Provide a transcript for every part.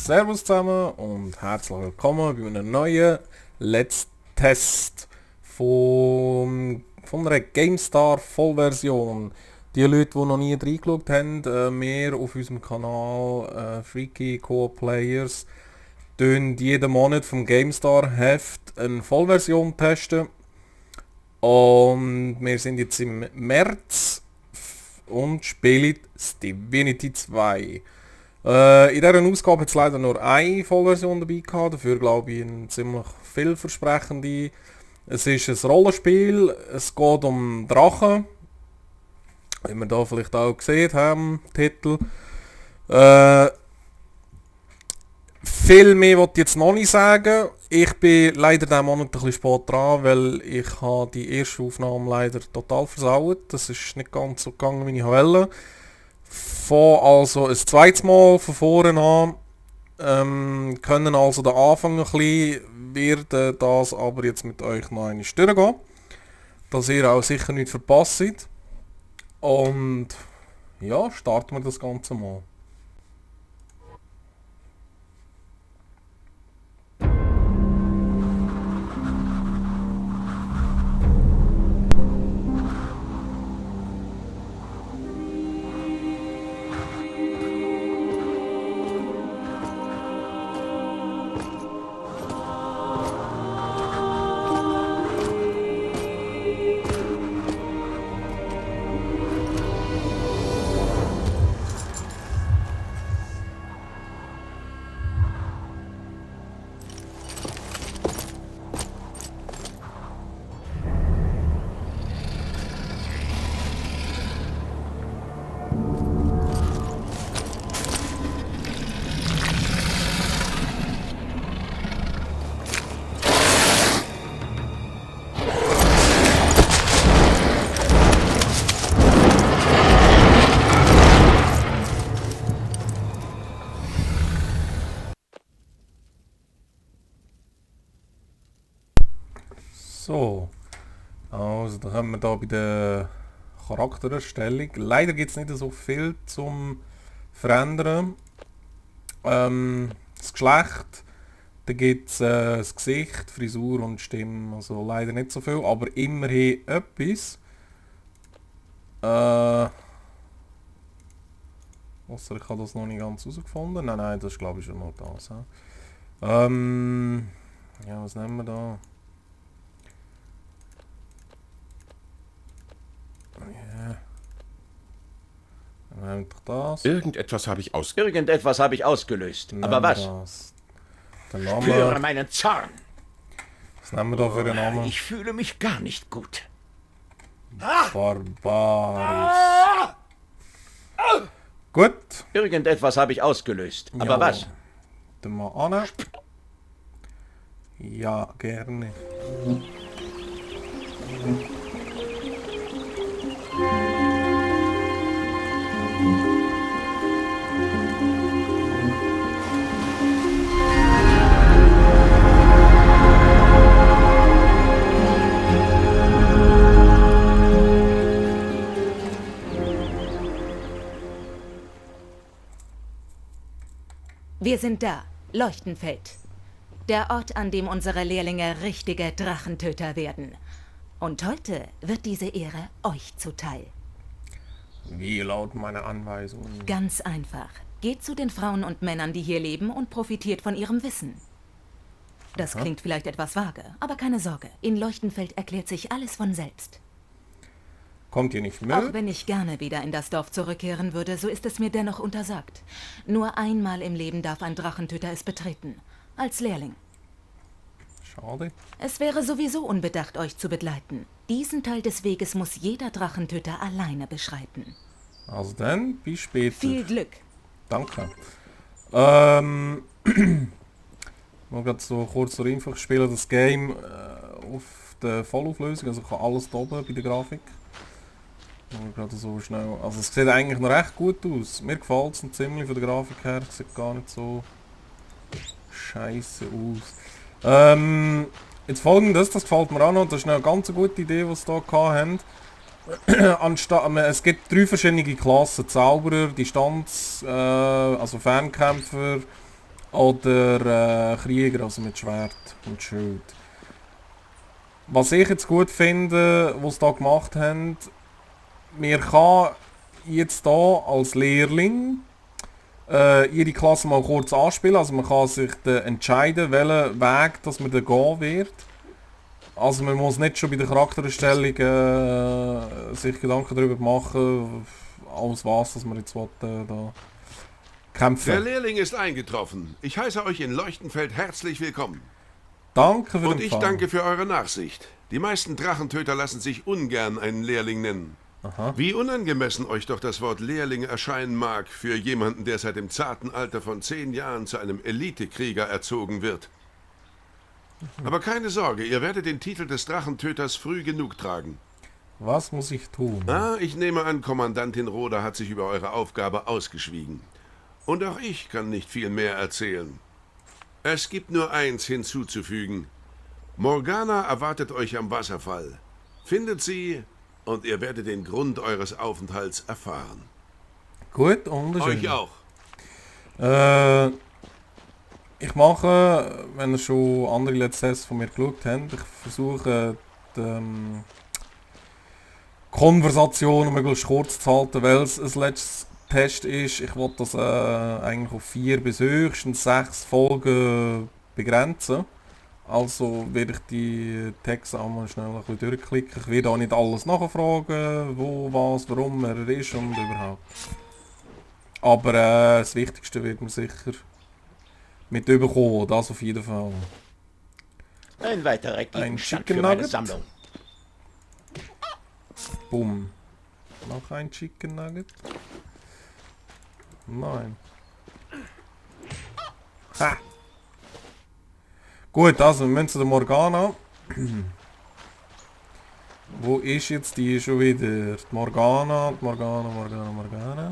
Servus zusammen und herzlich willkommen bei einem neuen Let's Test von einer GameStar Vollversion. Die Leute, die noch nie reingeschaut haben, wir auf unserem Kanal Freaky Co Players tun jeden Monat vom GameStar Heft eine Vollversion testen. Und wir sind jetzt im März und spielen Divinity 2. In dieser Ausgabe hat es leider nur eine Vollversion dabei gehabt, dafür glaube ich eine ziemlich vielversprechende. Es ist ein Rollenspiel, es geht um Drachen, wie wir da vielleicht auch gesehen haben, Titel. Viel mehr wollte ich jetzt noch nicht sagen. Ich bin leider diesen Monat ein bisschen spät dran, weil ich habe die erste Aufnahme leider total versaut. Das ist nicht ganz so gegangen, wie ich wollte. Von also ein zweites Mal von vorne an. Können also den Anfang ein bisschen, werde das aber jetzt mit euch noch einmal durchgehen. Dass ihr auch sicher nicht verpasst. Und ja, starten wir das Ganze mal. So, also da haben wir da bei der Charaktererstellung. Leider gibt es nicht so viel zum Verändern. Das Geschlecht, da gibt es das Gesicht, Frisur und Stimme, also leider nicht so viel, aber immerhin etwas. Ausser ich habe das noch nicht ganz herausgefunden. Nein, das glaube ich schon noch das. Ja, was nehmen wir da? Ja. Das. Irgendetwas habe ich ausgelöst. Aber was? Das. Spüre meinen Zorn. Was nehmen wir da für den Namen? Ich fühle mich gar nicht gut. Barbaris. Gut. Irgendetwas habe ich ausgelöst. Aber Ja. was? Dann mal an. Ja, gerne. Wir sind da, Leuchtenfeld. Der Ort, an dem unsere Lehrlinge richtige Drachentöter werden. Und heute wird diese Ehre euch zuteil. Wie lauten meine Anweisungen? Ganz einfach. Geht zu den Frauen und Männern, die hier leben und profitiert von ihrem Wissen. Das klingt vielleicht etwas vage, aber keine Sorge. In Leuchtenfeld erklärt sich alles von selbst. Kommt ihr nicht mit? Auch wenn ich gerne wieder in das Dorf zurückkehren würde, so ist es mir dennoch untersagt. Nur einmal im Leben darf ein Drachentöter es betreten. Als Lehrling. Schade. Es wäre sowieso unbedacht, euch zu begleiten. Diesen Teil des Weges muss jeder Drachentöter alleine beschreiten. Also dann, bis später. Viel Glück. Danke. Mal gerade so kurz zur Info, ich spiele das Game auf der Vollauflösung, also ich habe alles da oben bei der Grafik. Gerade so schnell. Also es sieht eigentlich noch recht gut aus. Mir gefällt es ziemlich von der Grafik her. Es sieht gar nicht so scheiße aus. Jetzt folgendes, das gefällt mir auch noch. Das ist eine ganz gute Idee, die sie hier haben. Es gibt 3 verschiedene Klassen. Zauberer, Distanz, also Fernkämpfer oder Krieger, also mit Schwert und Schild. Was ich jetzt gut finde, was sie da gemacht haben, wir kann jetzt da als Lehrling ihre Klasse mal kurz anspielen, also man kann sich dann entscheiden, welchen Weg dass man dann gehen wird. Also man muss nicht schon bei der Charaktererstellung sich Gedanken darüber machen, als was dass man jetzt will, da kämpfen. Der Lehrling ist eingetroffen. Ich heiße euch in Leuchtenfeld herzlich willkommen. Danke für den Und ich Empfang. danke für eure Nachsicht. Die meisten Drachentöter lassen sich ungern einen Lehrling nennen. Aha. Wie unangemessen euch doch das Wort Lehrling erscheinen mag für jemanden, der seit dem zarten Alter von 10 Jahren zu einem Elitekrieger erzogen wird. Aber keine Sorge, ihr werdet den Titel des Drachentöters früh genug tragen. Was muss ich tun? Ich nehme an, Kommandantin Roda hat sich über eure Aufgabe ausgeschwiegen. Und auch ich kann nicht viel mehr erzählen. Es gibt nur eins hinzuzufügen. Morgana erwartet euch am Wasserfall. Findet sie und ihr werdet den Grund eures Aufenthalts erfahren. Gut, wunderschön. Euch auch. Ich mache, wenn ihr schon andere Let's Plays von mir geschaut habt, ich versuche die Konversation möglichst kurz zu halten, weil es ein letztes Test ist. Ich will das eigentlich auf 4 bis höchstens 6 Folgen begrenzen. Also werde ich die Texte einmal schnell ein bisschen durchklicken. Ich werde auch nicht alles nachfragen, wo, was, warum er ist und überhaupt. Aber das Wichtigste wird man sicher mit überkommen, das auf jeden Fall. Ein weiterer Gegenstand Chicken für meine Nugget? Sammlung. Bumm. Noch ein Chicken Nugget? Nein. Ha! Gut, also wir müssen zu der Morgana. Wo ist jetzt die schon wieder? Die Morgana, die Morgana.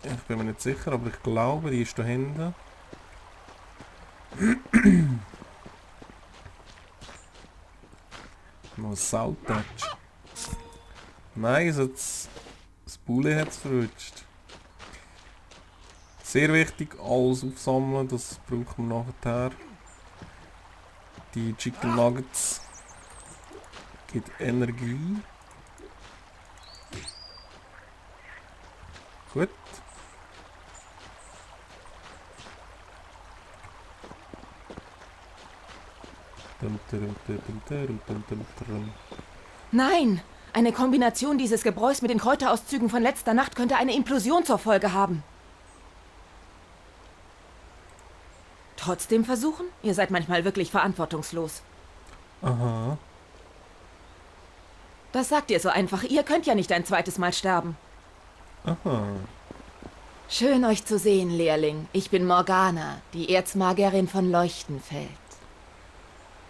Ich bin mir nicht sicher, aber ich glaube, die ist da hinten. Noch ein Soundtouch. Nein, das Bulli hat es verrutscht. Sehr wichtig, alles aufsammeln, das brauchen wir nachher. Die Chicken Nuggets gibt Energie. Gut. Nein! Eine Kombination dieses Gebräus mit den Kräuterauszügen von letzter Nacht könnte eine Implosion zur Folge haben. Trotzdem versuchen? Ihr seid manchmal wirklich verantwortungslos. Aha. Das sagt ihr so einfach. Ihr könnt ja nicht ein zweites Mal sterben. Aha. Schön euch zu sehen, Lehrling. Ich bin Morgana, die Erzmagierin von Leuchtenfeld.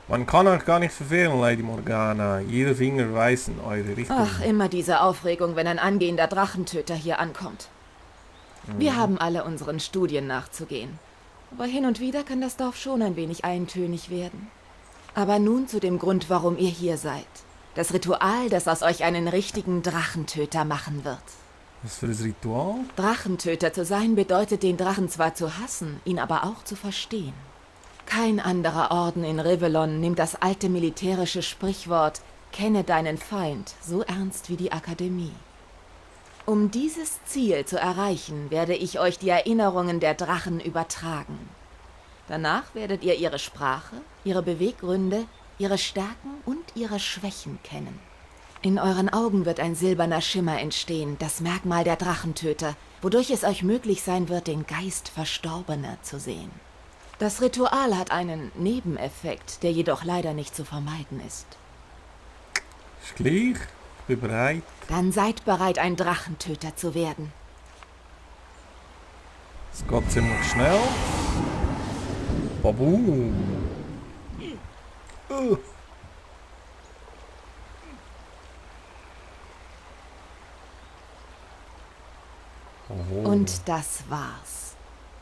Man kann euch gar nicht verfehlen, Lady Morgana. Jeder Finger weist in eure Richtung. Ach, immer diese Aufregung, wenn ein angehender Drachentöter hier ankommt. Wir haben alle unseren Studien nachzugehen. Aber hin und wieder kann das Dorf schon ein wenig eintönig werden. Aber nun zu dem Grund, warum ihr hier seid. Das Ritual, das aus euch einen richtigen Drachentöter machen wird. Was für ein Ritual? Drachentöter zu sein bedeutet, den Drachen zwar zu hassen, ihn aber auch zu verstehen. Kein anderer Orden in Rivellon nimmt das alte militärische Sprichwort »Kenne deinen Feind« so ernst wie die Akademie. Um dieses Ziel zu erreichen, werde ich euch die Erinnerungen der Drachen übertragen. Danach werdet ihr ihre Sprache, ihre Beweggründe, ihre Stärken und ihre Schwächen kennen. In euren Augen wird ein silberner Schimmer entstehen, das Merkmal der Drachentöter, wodurch es euch möglich sein wird, den Geist Verstorbener zu sehen. Das Ritual hat einen Nebeneffekt, der jedoch leider nicht zu vermeiden ist. Ist gleich. Ich bin bereit. Dann seid bereit, ein Drachentöter zu werden. Es geht ziemlich schnell. Babu. Oh. Und das war's.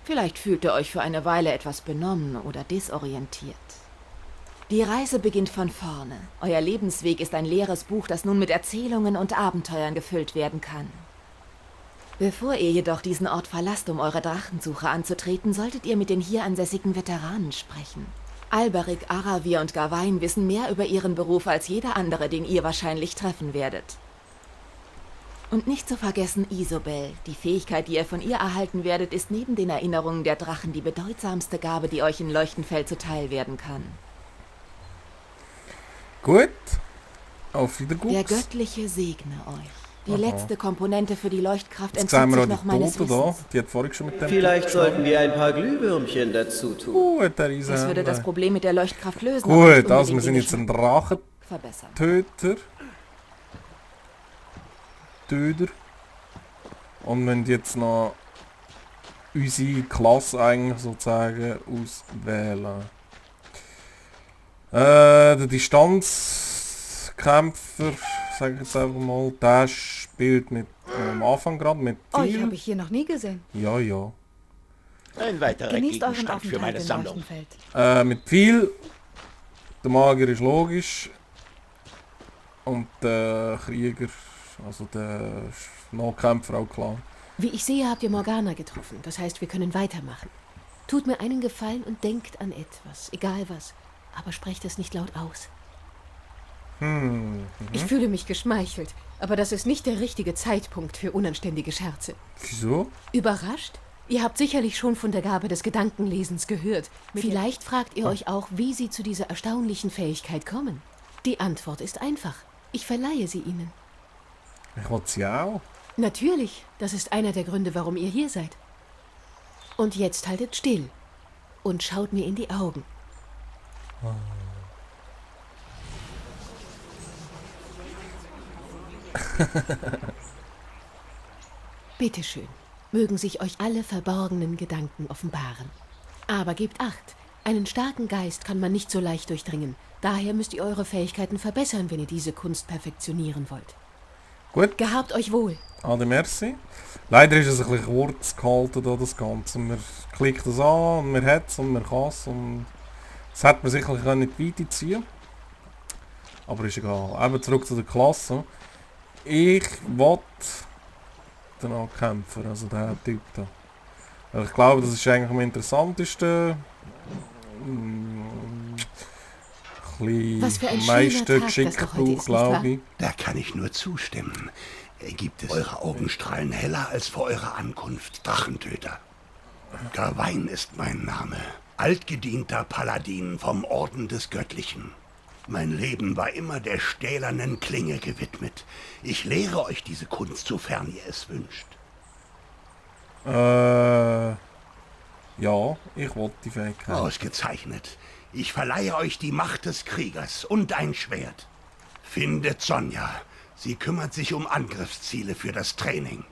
Vielleicht fühlt ihr euch für eine Weile etwas benommen oder desorientiert. Die Reise beginnt von vorne. Euer Lebensweg ist ein leeres Buch, das nun mit Erzählungen und Abenteuern gefüllt werden kann. Bevor ihr jedoch diesen Ort verlasst, um eure Drachensuche anzutreten, solltet ihr mit den hier ansässigen Veteranen sprechen. Alberich, Aravir und Gawain wissen mehr über ihren Beruf als jeder andere, den ihr wahrscheinlich treffen werdet. Und nicht zu vergessen Isobel. Die Fähigkeit, die ihr von ihr erhalten werdet, ist neben den Erinnerungen der Drachen die bedeutsamste Gabe, die euch in Leuchtenfeld zuteil werden kann. Gut. Auf Wiedergucks. Der Göttliche segne euch. Die Aha. letzte Komponente für die Leuchtkraft Jetzt sehen entzieht wir sich auch noch die meines Tote da. Wissens. Die hat vorhin schon mit dem... Vielleicht sollten wir ein paar Glühwürmchen dazu tun. Gut, der ist Das würde das Problem mit der Leuchtkraft lösen. aber nicht Gut, also wir unbedingt sind den jetzt ein Geschmack verbessern. Drachentöter. Töter. Und wenn jetzt noch unsere Klasse eigentlich sozusagen auswählen. Der Distanzkämpfer, sage ich jetzt einfach mal, der spielt mit am Anfang gerade mit Euch Thiel. habe ich hier noch nie gesehen. Ja, ja. Ein weiterer Genießt euren Gegenstand für meine Aufenthalt in Sammlung. Leuchtenfeld. Mit viel. Der Magier ist logisch. Und der Krieger, also der Nahkämpfer auch klar. Wie ich sehe, habt ihr Morgana getroffen. Das heißt, wir können weitermachen. Tut mir einen Gefallen und denkt an etwas, egal was. Aber sprecht es nicht laut aus. Ich fühle mich geschmeichelt, aber das ist nicht der richtige Zeitpunkt für unanständige Scherze. Wieso? Überrascht? Ihr habt sicherlich schon von der Gabe des Gedankenlesens gehört. Vielleicht fragt ihr euch auch, wie sie zu dieser erstaunlichen Fähigkeit kommen. Die Antwort ist einfach. Ich verleihe sie ihnen. Ich will sie auch. Natürlich, das ist einer der Gründe, warum ihr hier seid. Und jetzt haltet still und schaut mir in die Augen. Bitteschön, mögen sich euch alle verborgenen Gedanken offenbaren. Aber gebt Acht, einen starken Geist kann man nicht so leicht durchdringen. Daher müsst ihr eure Fähigkeiten verbessern, wenn ihr diese Kunst perfektionieren wollt. Gut. Gehabt euch wohl. Ade, merci. Leider ist es ein bisschen kurz gehalten, da, das Ganze. Man klickt es an und man hat es und man kann es. Und das hätte man sicherlich auch nicht weiterziehen. Aber ist egal. Eben zurück zu der Klasse. Ich will den Ankämpfer, also der Typ da. Weil ich glaube, das ist eigentlich am interessantesten. Was für ein Am schöner meisten Tag das Geschick doch heute ist, braucht, glaube nicht ich. Da kann ich nur zustimmen. Gibt es eure Augen strahlen heller als vor eurer Ankunft, Drachentöter. Gawain ist mein Name, altgedienter Paladin vom Orden des Göttlichen. Mein Leben war immer der stählernen Klinge gewidmet. Ich lehre euch diese Kunst, sofern ihr es wünscht. Ja, ich wollte die Fähigkeit. Ausgezeichnet. Ich verleihe euch die Macht des Kriegers und ein Schwert. Findet Sonja. Sie kümmert sich um Angriffsziele für das Training.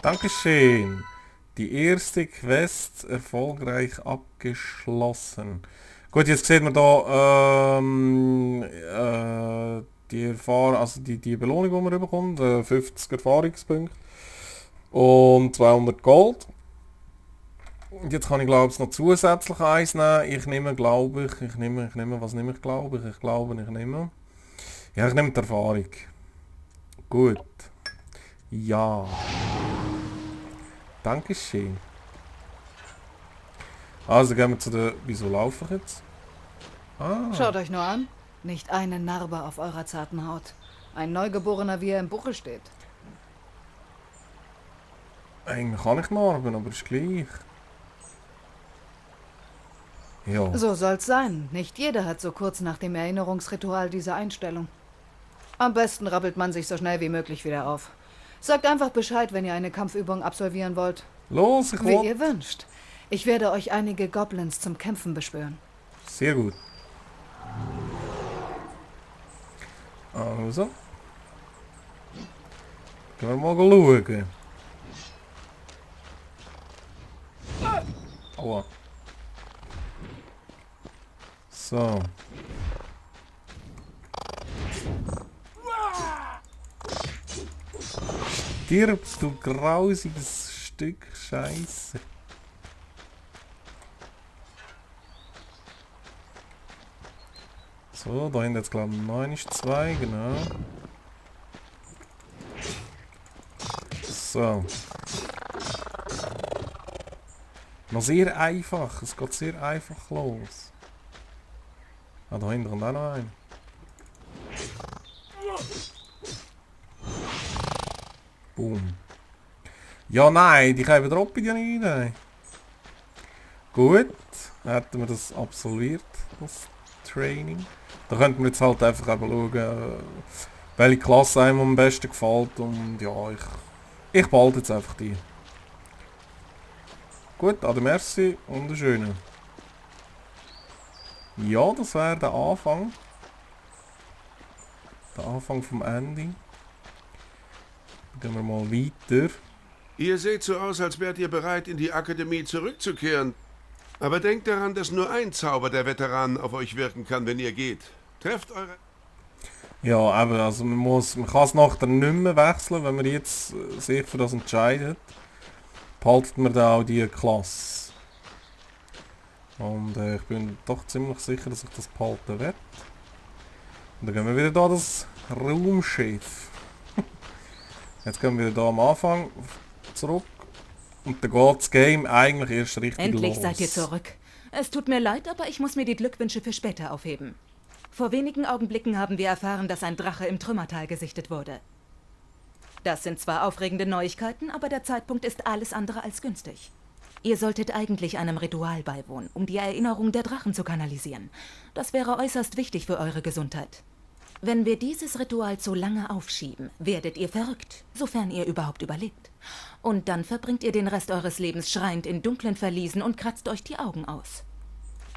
Dankeschön. Die erste Quest erfolgreich abgeschlossen. Gut, jetzt sieht man da die Belohnung, die man bekommt, 50 Erfahrungspunkte und 200 Gold. Und jetzt kann ich glaube ich noch zusätzlich eins nehmen. Ich nehme, glaube ich, was nehme ich, glaube ich? Ich glaube, ich nehme die Erfahrung. Gut. Ja. Dankeschön. Also gehen wir zu der... Wieso laufe ich jetzt? Schaut euch nur an. Nicht eine Narbe auf eurer zarten Haut. Ein Neugeborener, wie er im Buche steht. Eigentlich kann ich Narben, aber ist gleich. Ja. So soll's sein. Nicht jeder hat so kurz nach dem Erinnerungsritual diese Einstellung. Am besten rappelt man sich so schnell wie möglich wieder auf. Sagt einfach Bescheid, wenn ihr eine Kampfübung absolvieren wollt. Los, ich Wie will... ihr wünscht. Ich werde euch einige Goblins zum Kämpfen beschwören. Sehr gut. Also. Gehen wir mal schauen. Aua. So. Stirb, du grausiges Stück Scheiße. So, da hinten jetzt glaube ich 9 ist 2, genau. So. Noch sehr einfach. Es geht sehr einfach los. Ah, da hinten kommt auch noch ein. Boom. Ja, nein, die können droppen ja nicht rein. Gut, dann hätten wir das absolviert, das Training. Da könnten wir jetzt halt einfach eben schauen, welche Klasse einem am besten gefällt. Und ja, ich behalte jetzt einfach die. Gut, ade merci und einen schönen. Ja, das wäre der Anfang. Der Anfang vom Ende. Gehen wir mal weiter. Ihr seht so aus, als wärt ihr bereit, in die Akademie zurückzukehren. Aber denkt daran, dass nur ein Zauber der Veteranen auf euch wirken kann, wenn ihr geht. Trefft eure... Ja, aber also man kann es nachher nicht mehr wechseln, wenn man jetzt sich für das entscheidet. Behaltet man dann auch die Klasse. Und ich bin doch ziemlich sicher, dass ich das behalten werde. Und dann gehen wir wieder da das Raumschiff. Jetzt gehen wir wieder da am Anfang zurück. Und dann geht das Game eigentlich erst richtig Endlich los. seid ihr zurück. Es tut mir leid, aber ich muss mir die Glückwünsche für später aufheben. Vor wenigen Augenblicken haben wir erfahren, dass ein Drache im Trümmertal gesichtet wurde. Das sind zwar aufregende Neuigkeiten, aber der Zeitpunkt ist alles andere als günstig. Ihr solltet eigentlich einem Ritual beiwohnen, um die Erinnerung der Drachen zu kanalisieren. Das wäre äußerst wichtig für eure Gesundheit. Wenn wir dieses Ritual zu lange aufschieben, werdet ihr verrückt, sofern ihr überhaupt überlebt. Und dann verbringt ihr den Rest eures Lebens schreiend in dunklen Verliesen und kratzt euch die Augen aus.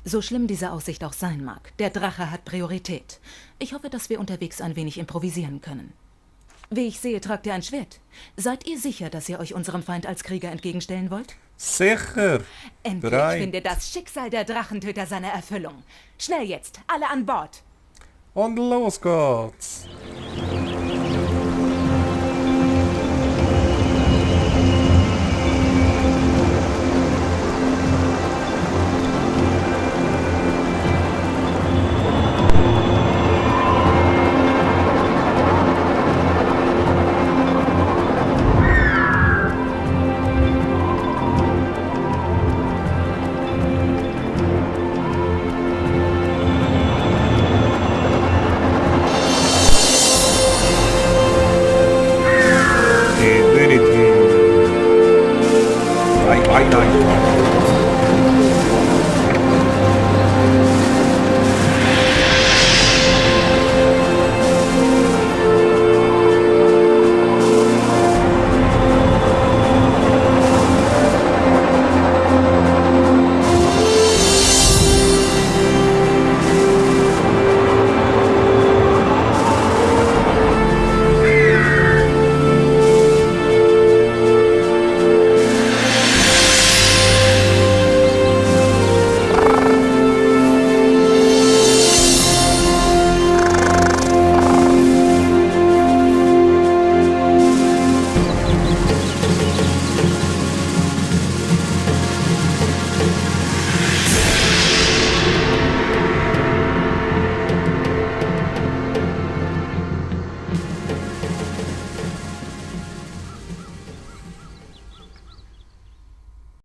So schlimm diese Aussicht auch sein mag, der Drache hat Priorität. Ich hoffe, dass wir unterwegs ein wenig improvisieren können. Wie ich sehe, tragt ihr ein Schwert. Seid ihr sicher, dass ihr euch unserem Feind als Krieger entgegenstellen wollt? Sicher! Endlich Bereit. findet das Schicksal der Drachentöter seine Erfüllung. Schnell jetzt, alle an Bord! Und los geht's!